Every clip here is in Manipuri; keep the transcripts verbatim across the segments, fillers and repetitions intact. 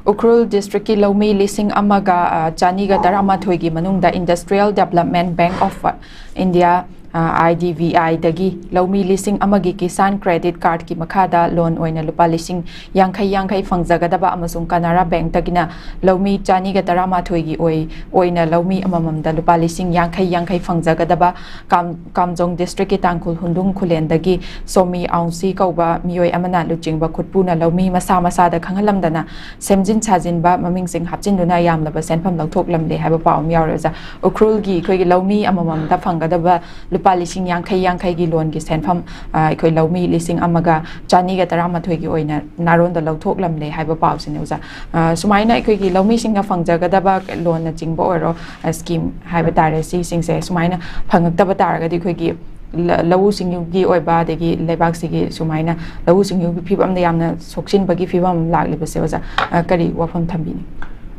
ꯎꯈ꯭ꯔꯨꯜ ꯗꯤꯁꯇ꯭ꯔꯤꯛꯀꯤ ꯂꯧꯃꯤ ꯂꯤꯁꯤꯡ ꯑꯃꯒ ꯆꯅꯤꯒ ꯇꯔꯥꯃꯥꯊꯣꯏꯒꯤ ꯃꯅꯨꯡꯗ Industrial Development Bank of India, I D B I ꯗꯒꯤ ꯂꯧꯃꯤ ꯂꯤꯁꯤꯡ ꯑꯃꯒꯤ ꯀꯤꯁꯥꯟ ꯀ꯭ꯔꯦꯗꯤꯠ ꯀꯥꯔꯗꯀꯤ ꯃꯈꯥꯗ ꯂꯣꯟ ꯑꯣꯏꯅ ꯂꯨꯄꯥ ꯂꯤꯁꯤꯡ ꯌꯥꯡꯈꯩ ꯌꯥꯡꯈꯩ ꯐꯪꯖꯒꯗꯕ ꯑꯃꯁꯨꯡ ꯀꯅꯥꯔꯥ ꯕꯦꯡꯛꯇꯒꯤꯅ ꯂꯧꯃꯤ ꯆꯅꯤꯒ ꯇꯔꯥꯃꯥꯊꯣꯏꯒꯤ ꯑꯣꯏ ꯑꯣꯏꯅ ꯂꯧꯃꯤ ꯑꯃꯃꯝꯗ ꯂꯨꯄꯥ ꯂꯤꯁꯤꯡ ꯌꯥꯡꯈꯩ ꯌꯥꯡꯈꯩ ꯐꯪꯖꯒꯗꯕ ꯀꯥꯝ ꯀꯥꯝꯖꯣꯡ ꯗꯤꯁꯇ꯭ꯔꯤꯛꯀꯤ ꯇꯥꯡꯈꯨꯜ ꯍꯨꯟꯗꯨꯡ ꯈꯨꯂꯦꯟꯗꯒꯤ ꯁꯣꯃꯤ ꯑꯥꯎꯟꯁꯤ ꯀꯧꯕ ꯃꯤꯑꯣꯏ ꯑꯃꯅ ꯂꯨꯆꯤꯡꯕ ꯈꯨꯠꯄꯨꯅ ꯂꯧꯃꯤ ꯃꯁꯥ ꯃꯁꯥꯗ ꯈꯪꯍꯜꯂꯝꯗꯅ ꯁꯦꯝꯖꯤꯟ ꯁꯥꯖꯤꯟꯕ ꯃꯃꯤꯡꯁꯤꯡ ꯍꯥꯞꯆꯤꯟꯗꯨꯅ ꯌꯥꯝꯂꯕ ꯁꯦꯟꯐꯝ ꯂꯧꯊꯣꯛꯂꯝꯂꯦ ꯍꯥꯏꯕ ꯄꯥꯎ ꯑꯃ ꯌꯥꯎꯔꯦ ꯑꯣꯖꯥ꯫ ꯎꯈ꯭ꯔꯨꯜꯒꯤ ꯑꯩꯈꯣꯏꯒꯤ ꯂꯧꯃꯤ ꯑꯃꯃꯝꯗ ꯐꯪꯒꯗꯕ ꯂꯨꯄꯥ ꯂꯤꯁꯤꯡ ꯌꯥꯡꯈꯩ ꯌꯥꯡꯈꯩꯒꯤ ꯂꯣꯟꯒꯤ ꯁꯦꯟꯐꯝ, ꯑ, ꯑꯩꯈꯣꯏ ꯂꯧꯃꯤ ꯂꯤꯁꯤꯡ ꯑꯃꯒ ꯆꯅꯤꯒ ꯇꯔꯥꯃꯥꯊꯣꯏꯒꯤ ꯑꯣꯏꯅ ꯅꯥꯔꯣꯟꯗ ꯂꯧꯊꯣꯛꯂꯝꯂꯦ ꯍꯥꯏꯕ ꯄꯥꯎꯁꯤꯅꯦ ꯑꯣꯖꯥ꯫ ꯑ, ꯁꯨꯃꯥꯏꯅ ꯑꯩꯈꯣꯏꯒꯤ ꯂꯧꯃꯤꯁꯤꯡꯅ ꯐꯪꯖꯒꯗꯕ ꯂꯣꯟꯅꯆꯤꯡꯕ ꯑꯣꯏꯔꯣ, ꯑ, ꯁ꯭ꯀꯤꯝ ꯍꯥꯏꯕ ꯇꯥꯔꯦ, ꯁꯤꯁꯤꯡꯁꯦ ꯁꯨꯃꯥꯏꯅ ꯐꯪꯉꯛꯇꯕ ꯇꯥꯔꯒꯗꯤ ꯑꯩꯈꯣꯏꯒꯤ ꯂ-, ꯂꯧꯎ ꯁꯤꯡꯎꯒꯤ ꯑꯣꯏꯕ, ꯑꯗꯒꯤ ꯂꯩꯕꯥꯛꯁꯤꯒꯤ ꯁꯨꯃꯥꯏꯅ ꯂꯧꯎ ꯁꯤꯡꯎꯒꯤ ꯐꯤꯕꯝꯗ ꯌꯥꯝꯅ ꯁꯣꯛꯆꯤꯟꯕꯒꯤ ꯐꯤꯕꯝ ꯑꯃ ꯂꯥꯛꯂꯤꯕꯁꯦ ꯑꯣꯖꯥ, ꯑ, ꯀꯔꯤ ꯋꯥꯐꯝ ꯊꯝꯕꯤꯅꯤ?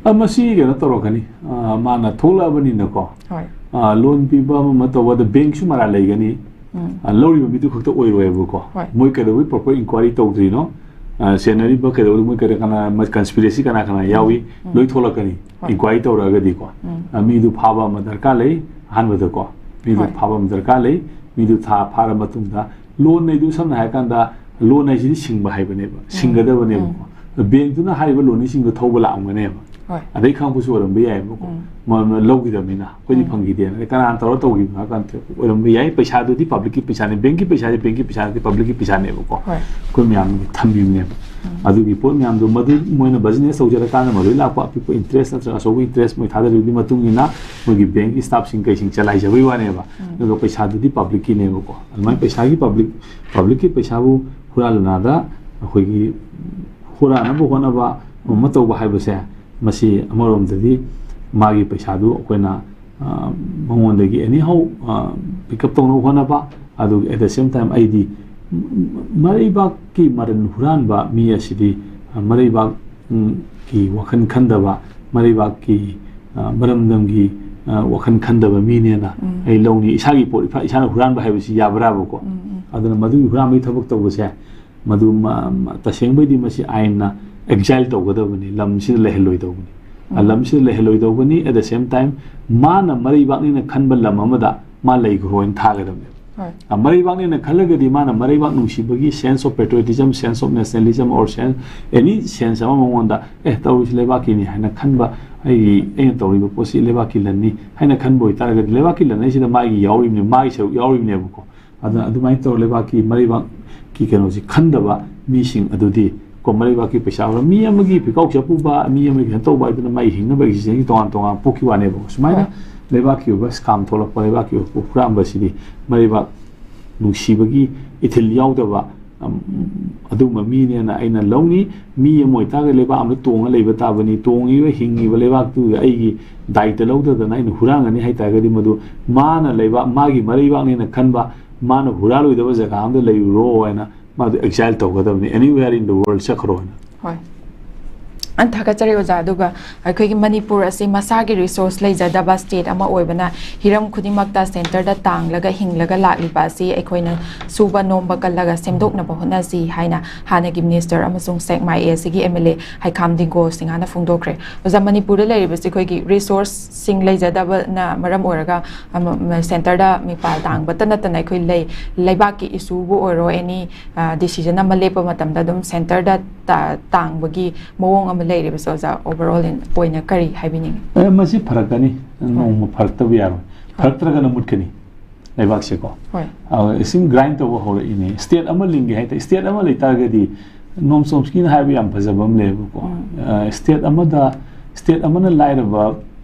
ꯑ, ꯃꯁꯤ ꯀꯩꯅꯣ ꯇꯧꯔꯛꯀꯅꯤ, ꯑ, ꯃꯥꯅ ꯊꯣꯛꯂꯛꯑꯕꯅꯤꯅꯀꯣ, ꯍꯣꯏ꯫ ꯑ, ꯂꯣꯟ ꯄꯤꯕ ꯑꯃ ꯑꯃ ꯇꯧꯕꯗ ꯕꯦꯡꯛꯁꯨ ꯃꯔꯥꯜ ꯂꯩꯒꯅꯤ, ꯎꯝ꯫ ꯑ, ꯂꯧꯔꯤꯕ ꯃꯤꯗꯨ ꯈꯛꯇ ꯑꯣꯏꯔꯣꯏꯕꯀꯣ꯫ ꯍꯣꯏ꯫ ꯃꯣꯏ ꯀꯩꯗꯧꯕꯩ proper inquiry ꯇꯧꯗ꯭ꯔꯤꯅꯣ? ꯑ, ꯁꯦꯟꯅꯔꯤꯕ ꯀꯩꯗꯧꯕꯩ ꯃꯣꯏ ꯀꯩꯗꯧ-, ꯀꯅꯥ, ꯃ-, conspiracy ꯀꯅꯥ ꯀꯅꯥ ꯌꯥꯎꯏ? ꯎꯝ꯫ ꯂꯣꯏ ꯊꯣꯛꯂꯛꯀꯅꯤ꯫ ꯍꯣꯏ꯫ Inquiry ꯇꯧꯔꯛꯑꯒꯗꯤꯀꯣ꯫ ꯎꯝ꯫ ꯑ, ꯃꯤꯗꯨ ꯐꯥꯕ ꯑꯃ ꯗꯔꯀꯥꯔ ꯂꯩ, ꯑꯍꯥꯟꯕꯗꯀꯣ꯫ ꯃꯤꯗꯨ ꯍꯣꯏ꯫ ꯐꯥꯕ ꯑꯃ ꯗꯔꯀꯥꯔ ꯂꯩ꯫ ꯃꯤꯗꯨ ꯊꯥ ꯐꯥꯔ ꯃꯇꯨꯡꯗ ꯂꯣꯟ ꯍꯥꯏꯗꯨ ꯁꯝꯅ ꯍꯥꯏꯔꯀꯥꯟꯗ ꯂꯣꯟ ꯍꯥꯏꯁꯤꯗꯤ ꯁꯤꯡꯕ ꯍꯥꯏꯕꯅꯦꯕ, ꯎꯝ꯫ ꯁꯤꯡꯒꯗꯕꯅꯦꯕꯀꯣ꯫ ꯎꯝ꯫ ꯕꯦꯡꯛꯇꯨꯅ ꯍꯥꯏꯔꯤꯕ ꯂꯣꯟꯅꯤꯁꯤꯡꯗꯣ ꯊꯧꯕ ꯂꯥꯛꯑꯝꯒꯅꯦꯕ꯫ ꯍꯣꯏ꯫ ꯑꯗꯩ ꯈꯪꯉꯛꯄꯁꯨ ꯑꯣꯏꯔꯝꯕ ꯌꯥꯏꯕꯀꯣ꯫ ꯎꯝ꯫ ꯃ-, ꯃ-, ꯂꯧꯈꯤꯗꯕꯅꯤꯅ ꯑꯩꯈꯣꯏꯗꯤ ꯎꯝ꯫ ꯐꯪꯈꯤꯗꯦꯅ꯫ ꯑꯗꯩ ꯀꯅꯥꯅ ꯇꯧꯔ ꯇꯧꯈꯤꯕꯅꯣ ꯍꯥꯏ ꯀꯥꯟꯗ ꯑꯣꯏꯔꯝꯕ ꯌꯥꯏ꯫ ꯄꯩꯁꯥꯗꯨꯗꯤ ꯄꯕ꯭ꯂꯤꯛꯀꯤ ꯄꯩꯁꯥꯅꯤ, ꯕꯦꯡꯛꯀꯤ ꯄꯩꯁꯥꯗꯤ ꯕꯦꯡꯛꯀꯤ ꯄꯩꯁꯥ ꯅꯠꯇꯦ, ꯄꯕ꯭ꯂꯤꯛꯀꯤ ꯄꯩꯁꯥꯅꯦꯕꯀꯣ꯫ ꯍꯣꯏ꯫ ꯑꯩꯈꯣꯏ ꯃꯌꯥꯝꯒꯤ ꯊꯝꯕꯤꯕꯅꯦꯕ꯫ ꯎꯝ꯫ ꯑꯗꯨꯒꯤ ꯄꯣꯠ ꯃꯌꯥꯝꯗꯣ ꯃꯗꯨ ꯃꯣꯏꯅ business ꯇꯧꯖꯔꯀꯥꯟꯗ ꯃꯗꯨꯗꯩ ꯂꯥꯛꯄ ꯑꯄꯤꯛꯄ interest ꯅꯠꯇ꯭ꯔꯒ ꯑꯆꯧꯕ interest ꯃꯣꯏ ꯊꯥꯗꯔꯤꯕꯒꯤ ꯃꯇꯨꯡ ꯏꯟꯅ ꯃꯣꯏꯒꯤ ꯕꯦꯡꯛꯀꯤ staffꯁꯤꯡ ꯀꯩꯁꯤꯡ ꯆꯂꯥꯏꯖꯕꯒꯤ ꯋꯥꯅꯦꯕ꯫ ꯎꯝ꯫ ꯑꯗꯨꯒ ꯄꯩꯁꯥꯗꯨꯗꯤ ꯄꯕ꯭ꯂꯤꯛꯀꯤꯅꯦꯕꯀꯣ꯫ ꯑꯗꯨꯃꯥꯏꯅ ꯎꯝ꯫ ꯄꯩꯁꯥꯒꯤ ꯄꯕ꯭ꯂꯤꯛ, ꯄꯕ꯭ꯂꯤꯛꯀꯤ ꯄꯩꯁꯥꯕꯨ ꯍꯨꯔꯥꯟ ꯂꯨꯅꯥꯗ ꯑꯩꯈꯣꯏꯒꯤ ꯍꯨꯔꯥꯟꯅꯕ ꯍꯣꯠꯅꯕ ꯑꯃ ꯇꯧꯕ ꯍꯥꯏꯕꯁꯦ, ꯃꯁꯤ ꯑꯃꯔꯣꯝꯗꯗꯤ ꯃꯥꯒꯤ ꯄꯩꯁꯥꯗꯨ ꯑꯩꯈꯣꯏꯅ, ꯑ, ꯃꯉꯣꯟꯗꯒꯤ anyhow, ꯑ, pick up ꯇꯧꯅꯕ ꯍꯣꯠꯅꯕ, ꯑꯗꯨꯒ at the same time ꯑꯩꯗꯤ ꯃꯔꯩꯕꯥꯛꯀꯤ ꯃꯔꯟ ꯍꯨꯔꯥꯟꯕ ꯃꯤ ꯑꯁꯤꯗꯤ, ꯑ, ꯃꯔꯩꯕꯥꯛ, ꯎꯝ, ꯀꯤ ꯋꯥꯈꯜ ꯈꯟꯗꯕ, ꯃꯔꯩꯕꯥꯛꯀꯤ, ꯑ, ꯃꯔꯝꯗꯝꯒꯤ, ꯑ, ꯋꯥꯈꯜ ꯈꯟꯗꯕ ꯃꯤꯅꯦꯅ ꯎꯝ꯫ ꯑꯩ ꯂꯧꯅꯤ꯫ ꯏꯁꯥꯒꯤ ꯄꯣꯠ ꯏꯐ-, ꯏꯁꯥꯅ ꯍꯨꯔꯥꯟꯕ ꯍꯥꯏꯕꯁꯤ ꯌꯥꯕ꯭ꯔꯥꯕꯀꯣ? ꯎꯝ, ꯎꯝ꯫ ꯑꯗꯨꯅ ꯃꯗꯨꯒꯤ ꯍꯨꯔꯥꯟꯕꯒꯤ ꯊꯕꯛ ꯇꯧꯕꯁꯦ ꯃꯗꯨ ꯃ-, ꯃ-, ꯇꯁꯦꯡꯕꯩꯗꯤ ꯃꯁꯤ ꯑꯥꯏꯟꯅ exile ꯇꯧꯒꯗꯕꯅꯤ, ꯂꯝꯁꯤꯗ ꯂꯩꯍꯜꯂꯣꯏꯗꯧꯕꯅꯤ꯫ ꯑ, ꯎꯝ꯫ ꯂꯝꯁꯤꯗ ꯂꯩꯍꯜꯂꯣꯏꯗꯧꯕꯅꯤ, at the same time ꯃꯥꯅ ꯃꯔꯩꯕꯥꯛꯅꯦꯅ ꯈꯟꯕ ꯂꯝ ꯑꯃꯗ ꯃꯥ ꯂꯩꯈ꯭ꯔꯣ ꯍꯥꯏꯅ ꯊꯥꯒꯗꯕꯅꯦꯕ꯫ ꯍꯣꯏ꯫ ꯑ, ꯃꯔꯩꯕꯥꯛꯅꯦꯅ ꯈꯜꯂꯒꯗꯤ ꯃꯥꯅ ꯃꯔꯩꯕꯥꯛ ꯅꯨꯡꯁꯤꯕꯒꯤ sense of patriotism, sense of nationalism or sense, any sense ꯑꯃ ꯃꯉꯣꯟꯗ, "ꯑꯦ, ꯇꯧꯔꯤꯁꯤ ꯂꯩꯕꯥꯛꯀꯤꯅꯤ" ꯍꯥꯏꯅ ꯈꯟꯕ, "ꯑꯩꯒꯤ, ꯑꯩꯅ ꯇꯧꯔꯤꯕ ꯄꯣꯠꯁꯤ ꯂꯩꯕꯥꯛꯀꯤ ꯂꯟꯅꯤ" ꯍꯥꯏꯅ ꯈꯟꯕ ꯑꯣꯏꯇꯥꯔꯒꯗꯤ ꯂꯩꯕꯥꯛꯀꯤ ꯂꯟ ꯍꯥꯏꯁꯤꯗ ꯃꯥꯒꯤ ꯌꯥꯎꯔꯤꯕꯅꯤ, ꯃꯥꯒꯤ ꯁꯔꯨꯛ ꯌꯥꯎꯔꯤꯕꯅꯦꯕꯀꯣ꯫ ꯑꯗꯨꯅ ꯑꯗꯨꯃꯥꯏꯅ ꯇꯧꯔ ꯂꯩꯕꯥꯛꯀꯤ ꯃꯔꯩꯕꯥꯛꯀꯤ ꯀꯩꯅꯣꯁꯤ ꯈꯟꯗꯕ ꯃꯤꯁꯤꯡ ꯑꯗꯨꯗꯤ ꯀꯣ, ꯃꯔꯩꯕꯥꯛꯀꯤ ꯄꯩꯁꯥ ꯍꯨꯔꯥꯟ-, ꯃꯤ ꯑꯃꯒꯤ ꯐꯤꯀꯥꯎ ꯆꯥꯄꯨꯕ, ꯃꯤ ꯑꯃꯒꯤ ꯀꯩꯅꯣ ꯇꯧꯕ ꯍꯥꯏꯗꯨꯅ ꯃꯥꯒꯤ ꯍꯤꯡꯅꯕ existence ꯇꯣꯉꯥꯟ ꯇꯣꯉꯥꯟ ꯄꯣꯛꯈꯤꯕ ꯋꯥꯅꯦꯕꯀꯣ꯫ ꯁꯨꯃꯥꯏꯅ ꯍꯣꯏ꯫ ꯂꯩꯕꯥꯛꯀꯤ ꯑꯣꯏꯕ scam ꯊꯣꯛꯂꯛꯄ, ꯂꯩꯕꯥꯛꯀꯤ ꯑꯣꯏꯕ ꯍꯨꯔꯥꯟꯕꯁꯤꯗꯤ ꯃꯔꯩꯕꯥꯛ ꯅꯨꯡꯁꯤꯕꯒꯤ ꯏꯊꯤꯜ ꯌꯥꯎꯗꯕ, ꯑꯝ, ꯑꯗꯨꯒꯨꯝꯕ ꯃꯤꯅꯦꯅ ꯑꯩꯅ ꯂꯧꯅꯤ꯫ ꯃꯤ ꯑꯃ ꯑꯣꯏꯇꯥꯔꯒꯗꯤ ꯂꯩꯕꯥꯛ ꯑꯃꯗ ꯇꯣꯡꯉ ꯂꯩꯕ ꯇꯥꯕꯅꯤ꯫ ꯇꯣꯡꯉꯤꯕ, ꯍꯤꯡꯉꯤꯕ ꯂꯩꯕꯥꯛꯇꯨꯗ ꯑꯩꯒꯤ ꯗꯥꯏꯇ ꯂꯧꯗꯗꯅ ꯑꯩꯅ ꯍꯨꯔꯥꯟꯒꯅꯤ ꯍꯥꯏꯇꯥꯔꯒꯗꯤ ꯃꯗꯨ ꯃꯥꯅ ꯂꯩꯕꯥꯛ, ꯃꯥꯒꯤ ꯃꯔꯩꯕꯥꯛꯅꯦꯅ ꯈꯟꯕ, ꯃꯥꯅ ꯍꯨꯔꯥꯜꯂꯣꯏꯗꯕ ꯖꯒꯥ ꯑꯃꯗ ꯂꯩꯔꯨꯔꯣ ꯍꯥꯏꯅ ꯃꯥꯗꯨ exile ꯇꯧꯒꯗꯕꯅꯤ, anywhere in the world ꯆꯠꯈ꯭ꯔꯣ ꯍꯥꯏꯅ꯫ ꯍꯣꯏ꯫ ꯑ, ꯊꯥꯒꯠꯆꯔꯤ ꯑꯣꯖꯥ꯫ ꯑꯗꯨꯒ ꯑꯩꯈꯣꯏꯒꯤ ꯃꯅꯤꯄꯨꯔ ꯑꯁꯤ ꯃꯁꯥꯒꯤ resource ꯂꯩꯖꯗꯕ state ꯑꯃ ꯑꯣꯏꯕꯅ ꯍꯤꯔꯝ ꯈꯨꯗꯤꯡꯃꯛꯇ centreꯗ ꯇꯥꯡꯂꯒ ꯍꯤꯡꯂꯒ ꯂꯥꯛꯂꯤꯕ ꯑꯁꯤ ꯑꯩꯈꯣꯏꯅ ꯁꯨꯕ ꯅꯣꯝꯕ ꯀꯜꯂꯒ ꯁꯦꯝꯗꯣꯛꯅꯕ ꯍꯣꯠꯅꯁꯤ ꯍꯥꯏꯅ ꯍꯥꯟꯅꯒꯤ minister ꯑꯃꯁꯨꯡ ꯁꯦꯛꯃꯥꯏ ꯑꯦꯁꯤꯒꯤ MLA ꯍꯩꯈꯥꯝ ꯗꯤꯡꯒꯣ ꯁꯤꯡꯍꯅ ꯐꯣꯡꯗꯣꯛꯈ꯭ꯔꯦ꯫ ꯑꯣꯖꯥ, ꯃꯅꯤꯄꯨꯔꯗ ꯂꯩꯔꯤꯕꯁꯤ ꯑꯩꯈꯣꯏꯒꯤ resourceꯁꯤꯡ ꯂꯩꯖꯗꯕꯅ ꯃꯔꯝ ꯑꯣꯏꯔꯒ, ꯑꯃ, ꯃ-, centreꯗ ꯃꯤꯄꯥꯜ ꯇꯥꯡꯕꯇ ꯅꯠꯇꯅ ꯑꯩꯈꯣꯏ ꯂꯩ-, ꯂꯩꯕꯥꯛꯀꯤ issueꯕꯨ ꯑꯣꯏꯔꯣ, any, ꯑ, decision ꯑꯃ ꯂꯦꯞꯄ ꯃꯇꯝꯗ ꯑꯗꯨꯝ centreꯗ ꯇ-, ꯇꯥꯡꯕꯒꯤ ꯃꯑꯣꯡ ꯑꯃ ꯂꯩꯔꯤꯕꯁꯦ ꯑꯣꯖꯥ, overall ꯑꯣꯏꯅ ꯀꯔꯤ ꯍꯥꯏꯕꯤꯅꯤꯡꯉꯤ? ꯑꯦ, ꯃꯁꯤ ꯐꯔꯛꯀꯅꯤ, ꯅꯣꯡꯃ ꯐꯔꯛꯇꯕ ꯌꯥꯔꯣꯏ꯫ ꯐꯔꯛꯇ꯭ꯔꯒꯅ ꯃꯨꯠꯀꯅꯤ ꯂꯩꯕꯥꯛꯁꯦꯀꯣ꯫ ꯍꯣꯏ꯫ ꯑ, ꯏꯁꯤꯡ grind ꯇꯧꯕ ꯍꯧꯔꯛꯏꯅꯦ꯫ State ꯑꯃ ꯂꯤꯡꯒꯦ ꯍꯥꯏ ꯇꯥꯔꯗꯤ, state ꯑꯃ ꯂꯩ ꯇꯥꯔꯒꯗꯤ, ꯅꯣꯝ ꯆꯣꯝꯁꯀꯤꯅ ꯍꯥꯏꯕ ꯌꯥꯝ ꯐꯖꯕ ꯑꯃ ꯂꯩꯌꯦꯕꯀꯣ꯫ ꯎꯝ꯫ ꯑ, state ꯑꯃꯗ, state ꯑꯃꯅ ꯂꯥꯏꯔꯕ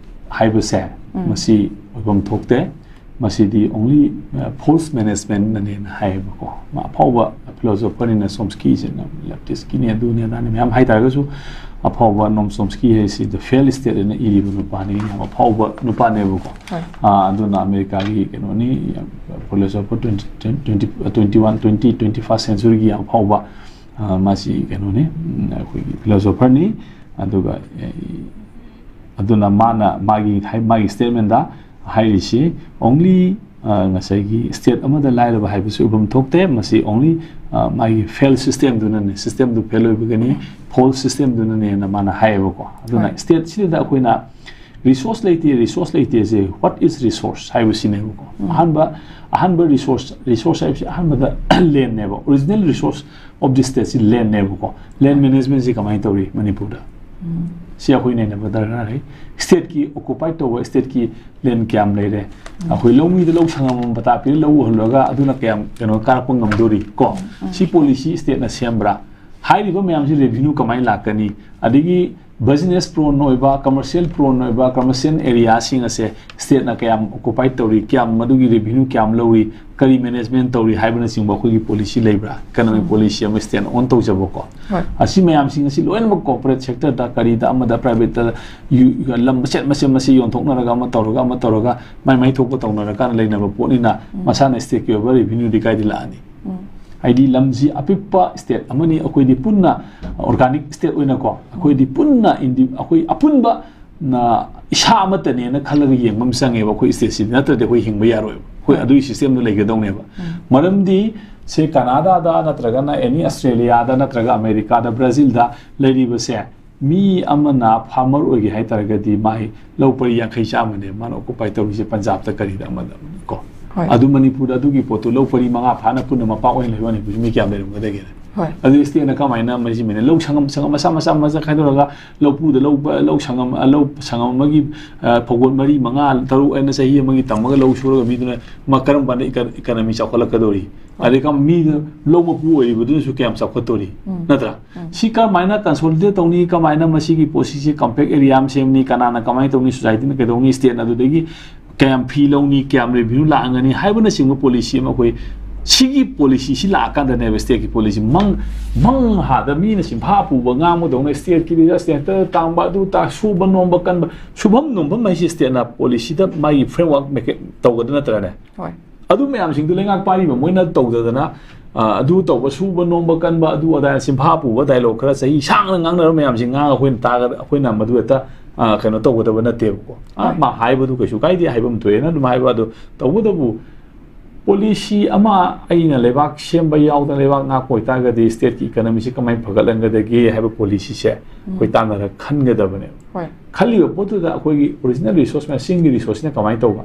ꯍꯥꯏꯕꯁꯦ, ꯎꯝ꯫ ꯃꯁꯤ ꯑꯣꯏꯐꯝ ꯊꯣꯛꯇꯦ꯫ ꯃꯁꯤꯗꯤ only, ꯑ, false managementꯅꯅꯦꯅ ꯍꯥꯏꯌꯦꯕꯀꯣ꯫ ꯃꯥ ꯑꯐꯥꯎꯕ philosopherꯅꯤꯅ, ꯆꯣꯝꯁꯀꯤꯁꯤꯅ leftistꯀꯤꯅꯤ, ꯑꯗꯨꯅꯤ ꯑꯗꯥꯅꯤ ꯃꯌꯥꯝ ꯍꯥꯏꯇꯥꯔꯒꯁꯨ, ꯑꯐꯥꯎꯕ ꯅꯣꯝ ꯆꯣꯝꯁꯀꯤ ꯍꯥꯏꯁꯤ The Failed State ꯍꯥꯏꯅ ꯏꯔꯤꯕ ꯅꯨꯄꯥꯅꯤ, ꯌꯥꯝ ꯑꯐꯥꯎꯕ ꯅꯨꯄꯥꯅꯦꯕꯀꯣ꯫ ꯍꯣꯏ꯫ ꯑ, ꯑꯗꯨꯅ ꯑꯃꯦꯔꯤꯀꯥꯒꯤ ꯀꯩꯅꯣꯅꯤ, ꯌꯥꯝ philosopher twenty, twenty, twenty one, twenty, twenty first centuryꯒꯤ ꯌꯥꯝ ꯑꯐꯥꯎꯕ, ꯑ, ꯃꯥꯁꯤ ꯀꯩꯅꯣꯅꯤ, ꯎꯝ, ꯑꯩꯈꯣꯏꯒꯤ philosopherꯅꯤ꯫ ꯑꯗꯨꯒ, ꯑꯦ, ꯑꯗꯨꯅ ꯃꯥꯅ ꯃꯥꯒꯤ ꯍꯥꯏ-, ꯃꯥꯒꯤ statementꯗ ꯍꯥꯏꯔꯤꯁꯤ, only ꯑ, ꯉꯁꯥꯏꯒꯤ state ꯑꯃꯗ ꯂꯥꯏꯔꯕ ꯍꯥꯏꯕꯁꯤ ꯎꯐꯝ ꯊꯣꯛꯇꯦ꯫ ꯃꯁꯤ only, ꯑ, ꯃꯥꯒꯤ fail systemꯗꯨꯅꯅꯦ, systemꯗꯨ fail ꯑꯣꯏꯕꯒꯤꯅꯤ, false systemꯗꯨꯅꯅꯦꯅ ꯃꯥꯅ ꯍꯥꯏꯌꯦꯕꯀꯣ꯫ ꯑꯗꯨꯅ ꯍꯣꯏ꯫ Stateꯁꯤꯗ ꯑꯩꯈꯣꯏꯅ resource ꯂꯩꯇꯦ, resource ꯂꯩꯇꯦꯁꯦ, what is resource ꯍꯥꯏꯕꯁꯤꯅꯦꯕꯀꯣ꯫ ꯑꯍꯥꯟꯕ, ꯑꯍꯥꯟꯕ resource, resource ꯍꯥꯏꯕꯁꯤ ꯑꯍꯥꯟꯕꯗ landꯅꯦꯕ, original resource of the stateꯁꯤ landꯅꯦꯕꯀꯣ꯫ Land managementꯁꯤ ꯀꯃꯥꯏꯅ ꯇꯧꯔꯤ ꯃꯅꯤꯄꯨꯔꯗ? ꯁꯤ ꯑꯩꯈꯣꯏ ꯅꯩꯅꯕ ꯗꯔꯀꯥꯔ ꯂꯩ꯫ Stateꯀꯤ occupied ꯇꯧꯕ stateꯀꯤ land ꯀꯌꯥꯝ ꯂꯩꯔꯦ? ꯑꯩꯈꯣꯏ ꯂꯧꯃꯤꯗ ꯂꯧ ꯁꯪꯉꯝ ꯑꯃ ꯄꯇꯥ ꯄꯤꯔ ꯂꯧ ꯎꯍꯜꯂꯒ ꯑꯗꯨꯅ ꯀꯌꯥꯝ ꯀꯩꯅꯣ ꯀꯥꯔꯛꯄ ꯉꯝꯗꯣꯔꯤ ꯀꯣ? ꯁꯤ policy stateꯅ ꯁꯦꯝꯕ꯭ꯔꯥ? ꯍꯥꯏꯔꯤꯕ ꯃꯌꯥꯝꯁꯤ revenue ꯀꯃꯥꯏꯅ ꯂꯥꯛꯀꯅꯤ? ꯑꯗꯒꯤ business prone ꯑꯣꯏꯕ, commercial prone ꯑꯣꯏꯕ, commercial areaꯁꯤꯡ ꯑꯁꯦ stateꯅ ꯀꯌꯥꯝ occupied ꯇꯧꯔꯤ, ꯀꯌꯥꯝ ꯃꯗꯨꯒꯤ revenue ꯀꯌꯥꯝ ꯂꯧꯔꯤ, ꯀꯔꯤ management ꯇꯧꯔꯤ ꯍꯥꯏꯕꯅꯆꯤꯡꯕ ꯑꯩꯈꯣꯏꯒꯤ policy ꯂꯩꯕ꯭ꯔꯥ? Economic policy ꯑꯃ state own ꯇꯧꯖꯕꯀꯣ꯫ ꯍꯣꯏ꯫ ꯑꯁꯤ ꯃꯌꯥꯝꯁꯤꯡ ꯑꯁꯤ ꯂꯣꯏꯅꯃꯛ corporate sectorꯗ, ꯀꯔꯤꯗ, ꯑꯃꯗ, privateꯇ ꯌꯨ-, ꯂꯝ ꯃꯆꯦꯠ ꯃꯆꯦꯠ ꯃꯆꯦꯠ ꯌꯣꯟꯊꯣꯛꯅꯔꯒ, ꯑꯃ ꯇꯧꯔꯒ, ꯑꯃ ꯇꯧꯔꯒ, ꯃꯥꯏ ꯃꯥꯏ ꯊꯣꯛꯄ ꯇꯧꯅꯔꯀꯥꯟꯗ ꯂꯩꯅꯕ ꯄꯣꯠꯅꯤꯅ, ꯃꯁꯥꯅ stateꯀꯤ ꯑꯣꯏꯕ revenueꯗꯤ ꯀꯥꯏꯗ ꯂꯥꯛꯑꯅꯤ? ꯍꯥꯏꯗꯤ ꯂꯝꯁꯤ ꯑꯄꯤꯛꯄ state ꯑꯃꯅꯤ, ꯑꯩꯈꯣꯏꯗꯤ ꯄꯨꯟꯅ organic state ꯑꯣꯏꯅꯀꯣ, ꯑꯩꯈꯣꯏꯗꯤ ꯄꯨꯟꯅ indi-, ꯑꯩꯈꯣꯏ ꯑꯄꯨꯟꯕ ꯅ ꯏꯁꯥ ꯑꯃꯠꯇꯅꯦꯅ ꯈꯜꯂꯒ ꯌꯦꯡꯕ ꯑꯃ ꯆꯪꯉꯦꯕ ꯑꯩꯈꯣꯏ stateꯁꯤꯗꯤ, ꯅꯠꯇ꯭ꯔꯗꯤ ꯑꯩꯈꯣꯏ ꯍꯤꯡꯕ ꯌꯥꯔꯣꯏꯕ꯫ ꯑꯩꯈꯣꯏ ꯑꯗꯨꯒꯤ systemꯗꯨ ꯂꯩꯒꯗꯧꯅꯦꯕ꯫ ꯃꯔꯝꯗꯤ ꯁꯦ ꯀꯅꯥꯗꯥꯗ ꯅꯠꯇ꯭ꯔꯒꯅ any Australiaꯗ ꯅꯠꯇ꯭ꯔꯒ Americaꯗ, Brazilꯗ ꯂꯩꯔꯤꯕꯁꯦ, ꯃꯤ ꯑꯃꯅ farmer ꯑꯣꯏꯒꯦ ꯍꯥꯏ ꯇꯥꯔꯒꯗꯤ ꯃꯥꯒꯤ ꯂꯧ ꯄꯔꯤ ꯌꯥꯡꯈꯩ ꯆꯥꯝꯃꯅꯦ ꯃꯥꯅ occupy ꯇꯧꯔꯤꯁꯦ, ꯄꯟꯖꯥꯕꯇ ꯀꯔꯤꯗ ꯑꯃꯗ ꯀꯣ꯫ ꯍꯣꯏ꯫ ꯑꯗꯨ ꯃꯅꯤꯄꯨꯔꯗ ꯑꯗꯨꯒꯤ ꯄꯣꯠꯇꯨ ꯂꯧ ꯄꯔꯤ ꯃꯉꯥ ꯐꯥꯅ ꯄꯨꯟꯅ ꯃꯄꯥꯛ ꯑꯣꯏꯅ ꯂꯩꯕ ꯃꯅꯤꯄꯨꯔꯁꯤ ꯃꯤ ꯀꯌꯥꯝ ꯂꯩꯔꯝꯒꯗꯒꯦ? ꯍꯣꯏ꯫ ꯑꯗꯨ stateꯅ ꯀꯃꯥꯏꯅ ꯃꯁꯤ ꯃꯤꯅ ꯂꯧ ꯁꯪꯉꯝ, ꯁꯪꯉꯝ ꯃꯆꯥ ꯃꯆꯥ ꯃꯆꯥ ꯈꯥꯏꯗꯣꯛꯑꯒ ꯂꯧꯄꯨꯗ ꯂꯧ, ꯂꯧ ꯁꯪꯉꯝ, ꯂꯧ ꯁꯪꯉꯝ ꯑꯃꯒꯤ, ꯑ, ꯐꯧꯕꯣꯠ ꯃꯔꯤ, ꯃꯉꯥ, ꯇꯔꯨꯛ ꯍꯥꯏꯅ ꯆꯍꯤ ꯑꯃꯒꯤ ꯇꯝꯃꯒ ꯂꯧ ꯁꯨꯔꯒ ꯃꯤꯗꯨꯅ ꯃꯥ ꯀꯔꯝ ꯀꯥꯟꯗ eco-, economy ꯆꯥꯎꯈꯠꯂꯛꯀꯗꯧꯔꯤ? ꯑꯗꯩ ꯀꯝ-, ꯃꯤꯗꯨ ꯂꯧ ꯃꯄꯨ ꯑꯣꯏꯔꯤꯕꯗꯨꯅꯁꯨ ꯀꯌꯥꯝ ꯆꯥꯎꯈꯠꯇꯧꯔꯤ? ꯅꯠꯇ꯭ꯔꯥ? ꯁꯤ ꯀꯔꯝꯍꯥꯏꯅ consolidate ꯇꯧꯅꯤ? ꯀꯃꯥꯏꯅ ꯃꯁꯤꯒꯤ ꯄꯣꯠꯁꯤꯁꯦ compact area ꯑꯃ ꯁꯦꯝꯅꯤ? ꯀꯅꯥꯅ ꯀꯃꯥꯏꯅ ꯇꯧꯅꯤ? Societyꯅ ꯀꯩꯗꯧꯅꯤ? Stateꯅ ꯑꯗꯨꯗꯒꯤ ꯀꯌꯥꯝ fee ꯂꯧꯅꯤ? ꯀꯌꯥꯝ revenue ꯂꯥꯛꯍꯟꯒꯅꯤ? ꯍꯥꯏꯕꯅꯆꯤꯡꯕ policy ꯑꯃ ꯑꯩꯈꯣꯏ ꯁꯤꯒꯤ policyꯁꯤ ꯂꯥꯛꯑꯀꯥꯟꯗꯅꯦꯕ stateꯀꯤ policy ꯃꯪ, ꯃꯪ ꯍꯥꯗ ꯃꯤꯅ ꯆꯤꯟꯐꯥ ꯄꯨꯕ ꯉꯥꯡꯕꯗꯧꯅ stateꯀꯤ resource centre ꯇꯥꯡꯕ ꯑꯗꯨ ꯇꯥ-, ꯁꯨꯕ ꯅꯣꯝꯕ ꯀꯟꯕ, ꯁꯨꯐꯝ ꯅꯣꯝꯐꯝ ꯍꯥꯏꯁꯤ stateꯅ policyꯗ ꯃꯥꯒꯤ framework make ꯇꯧꯒꯗ ꯅꯠꯇ꯭ꯔꯅꯦ? ꯍꯣꯏ꯫ ꯑꯗꯨ ꯃꯌꯥꯝꯁꯤꯡꯗꯨ ꯂꯩꯉꯥꯛ ꯄꯥꯏꯔꯤꯕ ꯃꯣꯏꯅ ꯇꯧꯗꯗꯅ, ꯑ, ꯑꯗꯨ ꯇꯧꯕ, ꯁꯨꯕ ꯅꯣꯝꯕ ꯀꯟꯕ, ꯑꯗꯨ ꯑꯗꯥ ꯆꯤꯟꯐꯥ ꯄꯨꯕ dialogue ꯈꯔ ꯆꯍꯤ ꯁꯥꯡꯅ ꯉꯥꯡꯅꯔꯕ ꯃꯌꯥꯝꯁꯤ ꯉꯥꯡꯉ ꯑꯩꯈꯣꯏꯅ ꯇꯥꯒ-, ꯑꯩꯈꯣꯏꯅ ꯃꯗꯨ ꯍꯦꯛꯇ ꯑ, ꯀꯩꯅꯣ ꯇꯧꯒꯗꯕ ꯅꯠꯇꯦꯕꯀꯣ꯫ ꯑ, ꯃꯥ ꯍꯥꯏꯕꯗꯨ ꯀꯩꯁꯨ ꯀꯥꯏꯗꯦ, ꯍꯥꯏꯐꯝ ꯊꯣꯛꯑꯦꯅ ꯑꯗꯨꯝ ꯍꯥꯏꯕ꯫ ꯑꯗꯣ ꯇꯧꯕꯇꯕꯨ ꯄꯣꯂꯤꯁꯤ ꯑꯃ ꯑꯩꯅ ꯂꯩꯕꯥꯛ ꯁꯦꯝꯕ ꯌꯥꯎꯗꯅ ꯂꯩꯕꯥꯛ ꯉꯥꯛꯄ ꯑꯣꯏꯇꯥꯔꯒꯗꯤ ꯁ꯭ꯇꯦꯠꯀꯤ ꯏꯀꯅꯃꯤꯁꯤ ꯀꯃꯥꯏꯅ ꯐꯒꯠꯍꯟꯒꯗꯒꯦ ꯍꯥꯏꯕ ꯄꯣꯂꯤꯁꯤꯁꯦ ꯑꯩꯈꯣꯏ ꯇꯥꯟꯅꯔꯒ ꯈꯟꯒꯗꯕꯅꯦꯕ꯫ ꯈꯜꯂꯤꯕ ꯄꯣꯠꯇꯨꯗ ꯑꯩꯈꯣꯏꯒꯤ ꯑꯣꯔꯤꯖꯤꯅꯦꯜ ꯔꯤꯁꯣꯔꯁ ꯃꯌꯥꯝ, ꯆꯤꯡꯒꯤ ꯔꯤꯁꯣꯔꯁꯁꯤꯅ ꯀꯃꯥꯏꯅ ꯇꯧꯕ,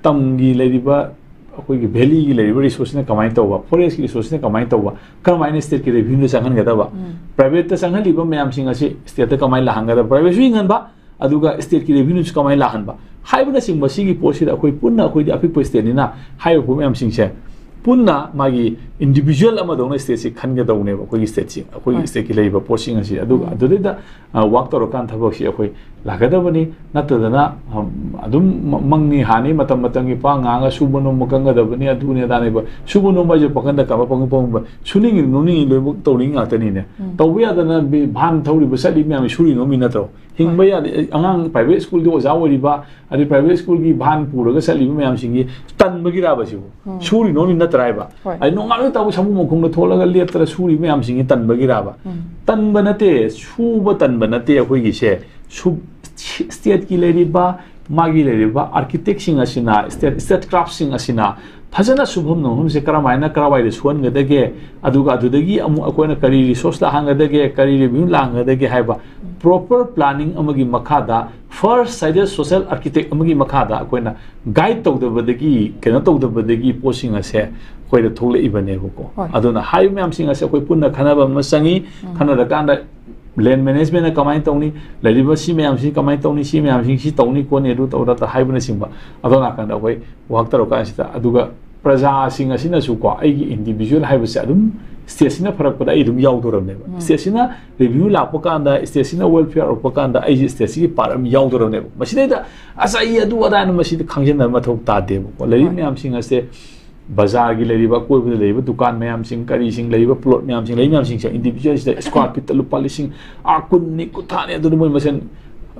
ꯇꯝꯒꯤ ꯂꯩꯔꯤꯕ, ꯑꯩꯈꯣꯏꯒꯤ ꯚꯦꯂꯤꯒꯤ ꯂꯩꯔꯤꯕ ꯔꯤꯁꯣꯔꯁꯁꯤꯅ ꯀꯃꯥꯏꯅ ꯇꯧꯕ, ꯐꯣꯔꯦꯁꯀꯤ ꯔꯤꯁꯣꯔꯁꯁꯤꯅ ꯀꯃꯥꯏꯅ ꯇꯧꯕ, ꯀꯔꯝꯍꯥꯏꯅ ꯁ꯭ꯇꯦꯠꯀꯤ ꯔꯦꯚꯤꯅ꯭ꯌꯨꯗ ꯆꯪꯍꯟꯒꯗꯕ, ꯄ꯭ꯔꯥꯏꯚꯦꯠꯇ ꯆꯪꯍꯜꯂꯤꯕ ꯃꯌꯥꯝꯁꯤꯡ ꯑꯁꯤ ꯁ꯭ꯇꯦꯠꯇ ꯀꯃꯥꯏꯅ ꯂꯥꯛꯍꯟꯒꯗꯕ, ꯄ꯭ꯔꯥꯏꯚꯦꯠꯁꯨ ꯍꯤꯡꯍꯟꯕ, ꯑꯗꯨꯒ ꯁ꯭ꯇꯦꯠꯀꯤ ꯔꯦꯚꯤꯅ꯭ꯌꯨꯁꯨ ꯀꯃꯥꯏꯅ ꯂꯥꯛꯍꯟꯕ ꯍꯥꯏꯕꯅꯆꯤꯡꯕꯁꯤꯒꯤ ꯄꯣꯠꯁꯤꯗ ꯑꯩꯈꯣꯏ ꯄꯨꯟꯅ, ꯑꯩꯈꯣꯏꯗꯤ ꯑꯄꯤꯛꯄ ꯁ꯭ꯇꯦꯠꯅꯤꯅ, ꯍꯥꯏꯔꯤꯕ ꯄꯣꯠ ꯃꯌꯥꯝꯁꯤꯡꯁꯦ ꯄꯨꯟꯅ ꯃꯥꯒꯤ ꯏꯟꯗꯤꯚꯤꯖꯨꯋꯦꯜ ꯑꯃꯗꯧꯅ ꯁ꯭ꯇꯦꯠꯁꯤ ꯈꯟꯒꯗꯧꯅꯦꯕ, ꯑꯩꯈꯣꯏꯒꯤ ꯁ꯭ꯇꯦꯠꯁꯤ, ꯑꯩꯈꯣꯏꯒꯤ ꯍꯣꯏ꯫ ꯁ꯭ꯇꯦꯠꯀꯤ ꯂꯩꯔꯤꯕ ꯄꯣꯠꯁꯤꯡ ꯑꯁꯤ꯫ ꯑꯗꯨꯒ ꯎꯝ꯫ ꯑꯗꯨꯗꯩꯗ, ꯑ, ꯋꯥꯛ ꯇꯧꯔꯀꯥꯟꯗ ꯊꯕꯛꯁꯤ ꯑꯩꯈꯣꯏ ꯂꯥꯛꯀꯗꯕꯅꯤ꯫ ꯅꯠꯇꯗꯅ, ꯎꯝ, ꯑꯗꯨꯝ ꯃ-, ꯃꯪꯅꯤ ꯍꯥꯅꯤ, ꯃꯇꯝ ꯃꯇꯝꯒꯤ ꯄꯥ ꯉꯥꯡꯉ ꯁꯨꯕ ꯅꯣꯝꯕ ꯀꯟꯒꯗꯕꯅꯤ, ꯑꯗꯨꯅꯤ ꯑꯗꯥꯅꯦꯕ꯫ ꯁꯨꯕ ꯅꯣꯝꯕ ꯍꯥꯏꯁꯦ ꯄꯥꯈꯟꯗ ꯀꯟꯕ, ꯄꯪꯕ ꯄꯪꯕ, ꯁꯨꯅꯤꯡꯉꯤ ꯅꯣꯝꯅꯤꯡꯉꯤ ꯂꯣꯏꯅꯃꯛ ꯇꯧꯅꯤꯡꯉꯤ ꯉꯥꯛꯇꯅꯤꯅꯦ꯫ ꯎꯝ꯫ ꯇꯧꯕ ꯌꯥꯗꯅ ꯚꯤ-, ꯚꯥꯟ ꯊꯧꯔꯤꯕ ꯆꯠꯂꯤꯕ ꯃꯌꯥꯝꯁꯤ ꯁꯨꯔꯤ ꯅꯣꯝꯃꯤ ꯅꯠꯇ꯭ꯔꯣ? ꯍꯤꯡꯕ ꯍꯣꯏ꯫ ꯌꯥꯗꯦ꯫ ꯑꯉꯥꯡ ꯄ꯭ꯔꯥꯏꯚꯦꯠ ꯁ꯭ꯀꯨꯜꯒꯤ ꯑꯣꯖꯥ ꯑꯣꯏꯔꯤꯕ, ꯑꯗꯩ ꯄ꯭ꯔꯥꯏꯚꯦꯠ ꯁ꯭ꯀꯨꯜꯒꯤ ꯚꯥꯟ ꯄꯨꯔꯒ ꯆꯠꯂꯤꯕ ꯃꯌꯥꯝꯁꯤꯡꯒꯤ ꯇꯟꯕꯒꯤꯔꯥꯕ ꯁꯤꯕꯨ? ꯎꯝ꯫ ꯁꯨꯔꯤ ꯅꯣꯝꯃꯤ ꯅꯠꯇ꯭ꯔꯥ ꯍꯥꯏꯕ? ꯍꯣꯏ꯫ ꯑꯩ ꯅꯣꯡꯉꯥꯟꯕ ꯇꯥꯕ ꯁꯃꯨ ꯃꯈꯣꯡꯗ ꯊꯣꯛꯂꯒ ꯂꯦꯞꯇꯅ ꯁꯨꯔꯤ ꯃꯌꯥꯝꯁꯤꯡꯒꯤ ꯇꯟꯕꯒꯤꯔꯥꯕ? ꯎꯝ꯫ ꯇꯟꯕ ꯅꯠꯇꯦ, ꯁꯨꯕ ꯇꯟꯕ ꯅꯠꯇꯦ ꯑꯩꯈꯣꯏꯒꯤꯁꯦ꯫ ꯁꯨ-, ꯁꯤ-, ꯁ꯭ꯇꯦꯠꯀꯤ ꯂꯩꯔꯤꯕ, ꯃꯥꯒꯤ ꯂꯩꯔꯤꯕ ꯑꯥꯔꯀꯤꯇꯦꯛꯁꯤꯡ ꯑꯁꯤꯅ, ꯁ꯭ꯇꯦꯠ, ꯁ꯭ꯇꯦꯠ ꯀ꯭ꯔꯥꯐꯁꯤꯡ ꯑꯁꯤꯅ ꯐꯖꯅ ꯁꯨꯐꯝ ꯅꯣꯝꯐꯝꯁꯦ ꯀꯔꯝꯍꯥꯏꯅ, ꯀꯔꯥꯏꯋꯥꯏꯗ ꯁꯨꯍꯟꯒꯗꯒꯦ, ꯑꯗꯨꯒ ꯑꯗꯨꯗꯒꯤ ꯑꯃꯨꯛ ꯑꯩꯈꯣꯏꯅ ꯀꯔꯤ ꯔꯤꯁꯣꯔꯁ ꯂꯥꯛꯍꯟꯒꯗꯒꯦ, ꯀꯔꯤ ꯔꯦꯚꯤꯅ꯭ꯌꯨ ꯂꯥꯛꯍꯟꯒꯗꯒꯦ ꯍꯥꯏꯕ ꯄ꯭ꯔꯣꯄꯔ ꯄ꯭ꯂꯥꯅꯤꯡ ꯑꯃꯒꯤ ꯃꯈꯥꯗ, ꯐꯔꯁ ꯁꯥꯏꯗꯦꯗ ꯁꯣꯁꯦꯜ ꯑꯥꯔꯀꯤꯇꯦꯛ ꯑꯃꯒꯤ ꯃꯈꯥꯗ ꯑꯩꯈꯣꯏꯅ ꯒꯥꯏꯗ ꯇꯧꯗꯕꯗꯒꯤ, ꯀꯩꯅꯣ ꯇꯧꯗꯕꯗꯒꯤ ꯄꯣꯠꯁꯤꯡ ꯑꯁꯦ ꯑꯩꯈꯣꯏꯗ ꯊꯣꯛꯂꯛꯏꯕꯅꯦꯕꯀꯣ꯫ ꯍꯣꯏ꯫ ꯑꯗꯨꯅ ꯍꯥꯏꯔꯤꯕ ꯃꯌꯥꯝꯁꯤꯡ ꯑꯁꯦ ꯑꯩꯈꯣꯏ ꯄꯨꯟꯅ ꯈꯟꯅꯕ ꯑꯃ ꯆꯪꯉꯤ꯫ ꯎꯝ꯫ ꯈꯟꯅꯔꯀꯥꯟꯗ ꯂꯦꯟ ꯃꯦꯅꯦꯖꯃꯦꯟꯅ ꯀꯃꯥꯏꯅ ꯇꯧꯅꯤ, ꯂꯩꯔꯤꯕ ꯁꯤ ꯃꯌꯥꯝꯁꯤ ꯀꯃꯥꯏꯅ ꯇꯧꯅꯤ, ꯁꯤ ꯃꯌꯥꯝꯁꯤ ꯁꯤ ꯇꯧꯅꯤ ꯈꯣꯠꯅꯤ, ꯑꯗꯨ ꯇꯧꯗ ꯍꯥꯏꯕꯅꯆꯤꯡꯕ ꯑꯗꯣꯝ ꯅꯥꯀꯟꯗ ꯑꯩꯈꯣꯏ ꯋꯥꯛ ꯇꯧꯔꯀꯥꯟꯁꯤꯗ꯫ ꯑꯗꯨꯒ ꯄ꯭ꯔꯖꯥꯁꯤꯡ ꯑꯁꯤꯅꯁꯨꯀꯣ, ꯑꯩꯒꯤ ꯏꯟꯗꯤꯚꯤꯖꯨꯋꯦꯜ ꯍꯥꯏꯕꯁꯦ ꯑꯗꯨꯝ ꯁ꯭ꯇꯦꯠꯁꯤꯅ ꯐꯔꯛꯄꯗ ꯑꯩ ꯑꯗꯨꯝ ꯌꯥꯎꯗꯣꯔꯕꯅꯦꯕ꯫ ꯎꯝ꯫ ꯁ꯭ꯇꯦꯠꯁꯤꯅ ꯔꯦꯚꯤꯅ꯭ꯌꯨ ꯂꯥꯛꯄ ꯀꯥꯟꯗ, ꯁ꯭ꯇꯦꯠꯁꯤꯅ ꯋꯦꯜꯐꯤꯌꯔ ꯑꯣꯏꯔꯛꯄ ꯀꯥꯟꯗ ꯑꯩꯁꯦ ꯁ꯭ꯇꯦꯠꯁꯤꯒꯤ ꯄꯥꯔꯠ ꯑꯃ ꯌꯥꯎꯗꯣꯔꯕꯅꯦꯕ꯫ ꯃꯁꯤꯗꯩꯗ ꯑꯁ ꯑꯩ ꯑꯗꯨ ꯑꯗꯥꯅ ꯃꯁꯤꯗ ꯈꯪꯖꯤꯟꯅꯕ ꯃꯊꯧ ꯇꯥꯗꯦꯕꯀꯣ꯫ ꯂꯩꯔꯤꯕ ꯍꯣꯏ꯫ ꯃꯌꯥꯝꯁꯤꯡ ꯑꯁꯦ ꯕꯖꯥꯔꯒꯤ ꯂꯩꯔꯤꯕ, ꯑꯀꯣꯏꯕꯗ ꯂꯩꯔꯤꯕ ꯗꯨꯀꯥꯟ ꯃꯌꯥꯝꯁꯤꯡ, ꯀꯔꯤꯁꯤꯡ, ꯂꯩꯔꯤꯕ ꯄ꯭ꯂꯣꯠ ꯃꯌꯥꯝꯁꯤꯡ, ꯂꯩꯔꯤꯕ ꯃꯌꯥꯝꯁꯤꯡꯁꯦ ꯏꯟꯗꯤꯚꯤꯖꯨꯋꯦꯜꯁꯤꯗ ꯁ꯭ꯀ꯭ꯋꯥꯔ ꯐꯤꯠꯇ ꯂꯨꯄꯥ ꯂꯤꯁꯤꯡ, ꯑꯥ, ꯀꯨꯟꯅꯤ, ꯀꯨꯟꯊ꯭ꯔꯥꯅꯤ, ꯑꯗꯨꯅ ꯃꯣꯏ ꯃꯁꯦꯟ,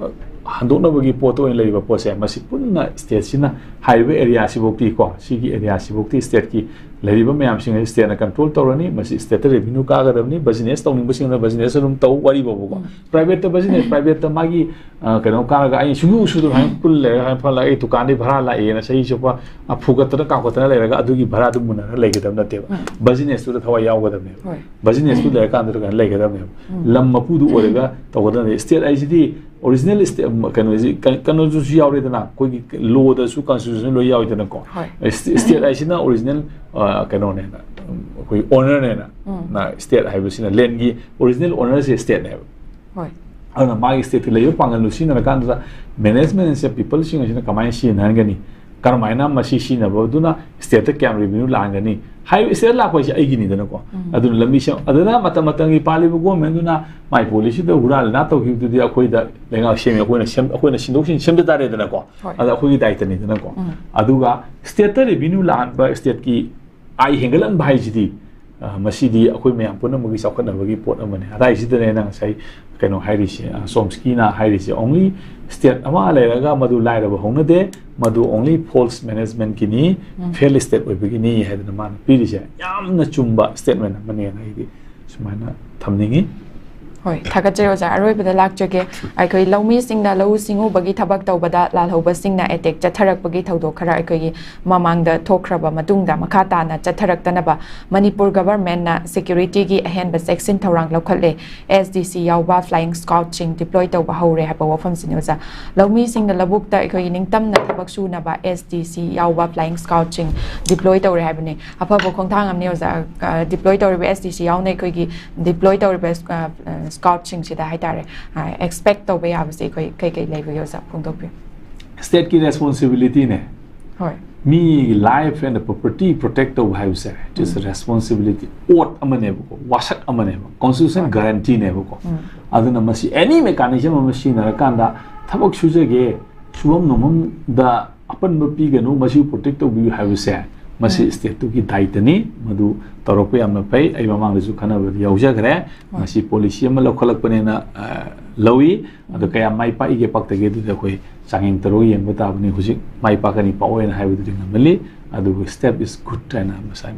ꯑ, ꯍꯟꯗꯣꯛꯅꯕꯒꯤ ꯄꯣꯠꯇ ꯑꯣꯏꯅ ꯂꯩꯔꯤꯕ ꯄꯣꯠꯁꯦ, ꯃꯁꯤ ꯄꯨꯟꯅ ꯁ꯭ꯇꯦꯠꯁꯤꯅ ꯍꯥꯏꯔꯤꯕ ꯑꯦꯔꯤꯌꯥꯁꯤꯐꯧꯗꯤ ꯀꯣ, ꯁꯤꯒꯤ ꯑꯦꯔꯤꯌꯥꯁꯤꯐꯧꯗꯤ ꯁ꯭ꯇꯦꯠꯀꯤ ꯂꯩꯔꯤꯕ ꯃꯌꯥꯝꯁꯤꯡ ꯑꯁꯤ ꯁ꯭ꯇꯦꯠꯅ ꯀꯟꯇ꯭ꯔꯣꯜ ꯇꯧꯔꯅꯤ꯫ ꯃꯁꯤ ꯁ꯭ꯇꯦꯠꯇ ꯔꯦꯚꯤꯅ꯭ꯌꯨ ꯀꯥꯒꯗꯕꯅꯤ꯫ ꯕꯤꯖꯤꯅꯦꯁ ꯇꯧꯅꯤꯡꯕꯁꯤꯡꯅ ꯕꯤꯖꯤꯅꯦꯁ ꯑꯗꯨꯝ ꯇꯧ, ꯋꯥꯔꯤ ꯐꯥꯎꯕꯀꯣ꯫ ꯄ꯭ꯔꯥꯏꯚꯦꯠꯇ ꯕꯤꯖꯤꯅꯦꯁ, ꯄ꯭ꯔꯥꯏꯚꯦꯠꯇ ꯃꯥꯒꯤ, ꯑ, ꯀꯩꯅꯣ ꯀꯥꯔꯒ ꯑꯩ ꯁꯨꯡꯁꯨ ꯁꯨꯗꯅ ꯍꯥꯏꯅ ꯀꯨꯜ ꯂꯩꯔꯒ ꯍꯥꯏꯅ ꯐꯜꯂꯒ ꯑꯩ ꯗꯨꯀꯥꯟꯗꯩ ꯚꯔꯥ ꯂꯥꯛꯑꯦꯅ ꯆꯍꯤ ꯆꯨꯞꯄ, ꯑ, ꯐꯨꯒꯠꯇꯅ ꯀꯥꯝꯈꯠꯇꯅ ꯂꯩꯔꯒ ꯑꯗꯨꯒꯤ ꯚꯔꯥꯗꯨ ꯃꯨꯟꯅꯔꯒ ꯂꯩꯒꯗꯕ ꯅꯠꯇꯦꯕ꯫ ꯕꯤꯖꯤꯅꯦꯁꯇꯨꯗ ꯊꯋꯥꯏ ꯌꯥꯎꯒꯗꯕꯅꯦꯕ꯫ ꯕꯤꯖꯤꯅꯦꯁꯇꯨ ꯂꯩꯔꯀꯥꯟꯗ ꯀꯩꯅꯣ ꯂꯩꯒꯗꯕꯅꯦꯕ꯫ ꯂꯝ ꯃꯄꯨꯗꯨ ꯑꯣꯏꯔꯒ ꯇꯧꯒꯗꯕꯅꯦ꯫ ꯁ꯭ꯇꯦꯠ ꯍꯥꯏꯁꯤꯗꯤ ꯑꯣꯔꯤꯖꯤꯅꯦꯜ ꯁ꯭ꯇꯦꯠ, ꯀꯩꯅꯣꯁꯤ, ꯀ-, ꯀꯩꯅꯣꯗꯨꯁꯨ ꯌꯥꯎꯔꯦꯗꯅ, ꯑꯩꯈꯣꯏꯒꯤ ꯂꯣꯗꯁꯨ, ꯀꯟꯁꯇꯤꯇ꯭ꯌꯨꯁꯟ ꯂꯣꯏ ꯌꯥꯎꯏꯗꯅꯀꯣ꯫ ꯁ꯭ꯇꯦꯠ ꯍꯥꯏꯁꯤꯅ ꯑꯣꯔꯤꯖꯤꯅꯦꯜ, ꯑ, ꯀꯩꯅꯣꯅꯦꯅ, ꯑꯩꯈꯣꯏ ꯑꯣꯅꯔꯅꯦꯅ, ꯁ꯭ꯇꯦꯠ ꯍꯥꯏꯕꯁꯤꯅ ꯂꯦꯟꯒꯤ ꯑꯣꯔꯤꯖꯤꯅꯦꯜ ꯑꯣꯅꯔꯁꯦ ꯁ꯭ꯇꯦꯠꯅꯦꯕ꯫ ꯑꯗꯨꯅ ꯃꯥꯒꯤ ꯁ꯭ꯇꯦꯠꯀꯤ ꯂꯩꯕ ꯄꯥꯡꯒꯜꯗꯨ ꯁꯤꯖꯤꯟꯅꯔꯀꯥꯟꯗ ꯃꯦꯅꯦꯖꯃꯦꯟꯁꯦ ꯄꯤꯄꯜꯁꯤꯡ ꯑꯁꯤꯅ ꯀꯃꯥꯏꯅ ꯁꯤꯖꯤꯟꯅꯍꯟꯒꯅꯤ? ꯀꯔꯝꯍꯥꯏꯅ ꯃꯁꯤ ꯁꯤꯖꯤꯟꯅꯕꯗꯨꯅ ꯁ꯭ꯇꯦꯠꯇ ꯀꯌꯥꯝ ꯔꯦꯚꯤꯅ꯭ꯌꯨ ꯂꯥꯛꯍꯟꯒꯅꯤ? ꯍꯥꯏꯔꯤꯕ ꯁ꯭ꯇꯦꯠ ꯂꯥꯛꯄ ꯍꯥꯏꯁꯦ ꯑꯩꯒꯤꯅꯤꯗꯅꯀꯣ꯫ ꯑꯗꯨꯅ ꯂꯝꯕꯤ ꯁꯦꯝ-, ꯑꯗꯨꯅ ꯃꯇꯝ ꯃꯇꯝꯒꯤ ꯄꯥꯜꯂꯤꯕ ꯒꯣꯔꯃꯦꯟꯗꯨꯅ ꯃꯥꯏ ꯄꯣꯂꯤꯁꯤꯗ ꯍꯨꯔꯥꯟ ꯂꯤꯅꯥ ꯇꯧꯈꯤꯕꯗꯨꯗꯤ ꯑꯩꯈꯣꯏꯗ ꯂꯩꯉꯥꯛ ꯁꯦꯝꯃꯤ, ꯑꯩꯈꯣꯏꯅ ꯁꯦꯝ-, ꯑꯩꯈꯣꯏꯅ ꯁꯤꯟꯗꯣꯛ ꯁꯤꯟ ꯁꯦꯝꯖ ꯇꯥꯔꯦꯗꯅꯀꯣ꯫ ꯑꯗ ꯑꯩꯈꯣꯏꯒꯤ ꯗꯥꯏꯇꯅꯤꯗꯅꯀꯣ꯫ ꯑꯗꯨꯒ ꯁ꯭ꯇꯦꯠꯇ ꯔꯦꯚꯤꯅ꯭ꯌꯨ ꯂꯥꯛꯍꯟꯕ, ꯁ꯭ꯇꯦꯠꯀꯤ ꯑꯥꯏ ꯍꯦꯟꯒꯠꯍꯟꯕ ꯍꯥꯏꯁꯤꯗꯤ, ꯑ, ꯃꯁꯤꯗꯤ ꯑꯩꯈꯣꯏ ꯃꯌꯥꯝ ꯄꯨꯝꯅꯃꯛꯀꯤ ꯆꯥꯎꯈꯠꯅꯕꯒꯤ ꯄꯣꯠ ꯑꯃꯅꯤ꯫ ꯑꯗꯥꯏꯁꯤꯗꯅꯦ ꯅꯪ ꯉꯁꯥꯏ ꯀꯩꯅꯣ ꯍꯥꯏꯔꯤꯁꯦ, ꯑ, ꯆꯣꯝꯁꯀꯤꯅ ꯍꯥꯏꯔꯤꯁꯦ, only ꯁ꯭ꯇꯦꯠ ꯑꯃ ꯂꯩꯔꯒ ꯃꯗꯨ ꯂꯥꯏꯔꯕ ꯍꯧꯅꯗꯦ, ꯃꯗꯨ only false managementꯀꯤꯅꯤ, fail state ꯑꯣꯏꯕꯒꯤꯅꯤ ꯍꯥꯏꯗꯅ ꯃꯥꯅ ꯄꯤꯔꯤꯁꯦ ꯌꯥꯝꯅ ꯆꯨꯝꯕ statement ꯑꯃꯅꯦꯅ ꯑꯩꯗꯤ ꯁꯨꯃꯥꯏꯅ ꯊꯝꯅꯤꯡꯉꯤ꯫ ꯍꯣꯏ, ꯊꯥꯒꯠꯆꯔꯤ ꯑꯣꯖꯥ꯫ ꯑꯔꯣꯏꯕꯗ ꯂꯥꯛꯆꯒꯦ꯫ ꯑꯩꯈꯣꯏ ꯂꯧꯃꯤꯁꯤꯡꯅ ꯂꯧꯎ ꯁꯤꯡꯎꯕꯒꯤ ꯊꯕꯛ ꯇꯧꯕꯗ ꯂꯥꯜꯍꯧꯕꯁꯤꯡꯅ ꯑꯦꯇꯦꯛ ꯆꯠꯊꯔꯛꯄꯒꯤ ꯊꯧꯗꯣꯛ ꯈꯔ ꯑꯩꯈꯣꯏꯒꯤ ꯃꯃꯥꯡꯗ ꯊꯣꯛꯈ꯭ꯔꯕ ꯃꯇꯨꯡꯗ ꯃꯈꯥ ꯇꯥꯅ ꯆꯠꯊꯔꯛꯇꯅꯕ ꯃꯅꯤꯄꯨꯔ ꯒꯚꯔꯟꯃꯦꯟꯠꯅ ꯁꯦꯀ꯭ꯌꯨꯔꯤꯇꯤꯒꯤ ꯑꯍꯦꯟꯕ ꯆꯦꯛꯁꯤꯟ ꯊꯧꯔꯥꯡ ꯂꯧꯈꯠꯂꯦ꯫ ꯑꯦꯁ ꯗꯤ ꯁꯤ ꯌꯥꯎꯕ flying scoutꯁꯤꯡ deploy ꯇꯧꯕ ꯍꯧꯔꯦ ꯍꯥꯏꯕ ꯋꯥꯐꯝꯁꯤꯅꯤ ꯑꯣꯖꯥ꯫ ꯂꯧꯃꯤꯁꯤꯡꯅ ꯂꯧꯕꯨꯛꯇ ꯑꯩꯈꯣꯏꯒꯤ ꯅꯤꯡꯇꯝꯅ ꯊꯕꯛ ꯁꯨꯅꯕ ꯑꯦꯁ ꯗꯤ ꯁꯤ ꯌꯥꯎꯕ flying scoutꯁꯤꯡ deploy ꯇꯧꯔꯦ ꯍꯥꯏꯕꯅꯤ꯫ ꯑꯐꯕ ꯈꯣꯡꯊꯥꯡ ꯑꯃꯅꯤ ꯑꯣꯖꯥ꯫ ꯑ, deploy ꯇꯧꯔꯤꯕ ꯑꯦꯁ ꯗꯤ ꯁꯤ ꯌꯥꯎꯅ ꯑꯩꯈꯣꯏꯒꯤ deploy ꯇꯧꯔꯤꯕ, ꯑ, ꯑ, scoutꯁꯤꯡꯁꯤꯗ ꯍꯥꯏꯇꯥꯔꯦ, ꯑ, expect ꯇꯧꯕ ꯌꯥꯕꯁꯦ ꯑꯩꯈꯣꯏ ꯀꯩ ꯀꯩ ꯂꯩꯕꯒꯦ ꯑꯣꯖꯥ? ꯐꯣꯡꯗꯣꯛꯄꯤꯌꯨ꯫ Stateꯀꯤ responsibilityꯅꯦ꯫ ꯍꯣꯏ꯫ ꯃꯤꯒꯤ life and property protect ꯇꯧꯕ ꯍꯥꯏꯕꯁꯦ, it is a responsibility, oath ꯑꯃꯅꯦꯕꯀꯣ, ꯋꯥꯁꯛ ꯑꯃꯅꯦꯕ, constitution guaranteeꯅꯦꯕꯀꯣ꯫ ꯑꯗꯨꯅ ꯃꯁꯤ any mechanism ꯑꯃ ꯁꯤꯖꯤꯟꯅꯔꯀꯥꯟꯗ ꯊꯕꯛ ꯁꯨꯖꯒꯦ, ꯁꯨꯐꯝ ꯅꯣꯝꯐꯝꯗ ꯑꯄꯟꯕ ꯄꯤꯒꯅꯨ, ꯃꯁꯤꯕꯨ protect ꯇꯧꯕꯤꯌꯨ ꯍꯥꯏꯕꯁꯦ ꯃꯁꯤ ꯎꯝ꯫ State ꯇꯨꯒꯤ ꯗꯥꯏꯇꯅꯤ꯫ ꯃꯗꯨ ꯇꯧꯔꯛꯄ ꯌꯥꯝꯅ ꯐꯩ꯫ ꯑꯩ ꯃꯃꯥꯡꯗꯁꯨ ꯈꯟꯅꯕꯗ ꯌꯥꯎꯖꯈ꯭ꯔꯦ꯫ ꯍꯣꯏ꯫ ꯃꯁꯤ policy ꯑꯃ ꯂꯧꯈꯠꯂꯛꯄꯅꯦꯅ, ꯑ, ꯂꯧꯏ꯫ ꯑꯗꯣ ꯎꯝ꯫ ꯀꯌꯥꯝ ꯃꯥꯏ ꯄꯥꯛꯏꯒꯦ ꯄꯥꯛꯇꯒꯦ ꯑꯗꯨꯗꯤ ꯑꯩꯈꯣꯏ ꯆꯥꯡꯌꯦꯡ ꯇꯧꯔꯒ ꯌꯦꯡꯕ ꯇꯥꯕꯅꯤ꯫ ꯍꯧꯖꯤꯛ ꯃꯥꯏ ꯄꯥꯛꯀꯅꯤ ꯄꯥꯛꯑꯣꯏꯅ ꯍꯥꯏꯕꯗꯨꯗꯤ ꯉꯝꯃꯜꯂꯤ꯫ ꯑꯗꯨꯕꯨ step is good ꯍꯥꯏꯅ ꯃꯁꯥ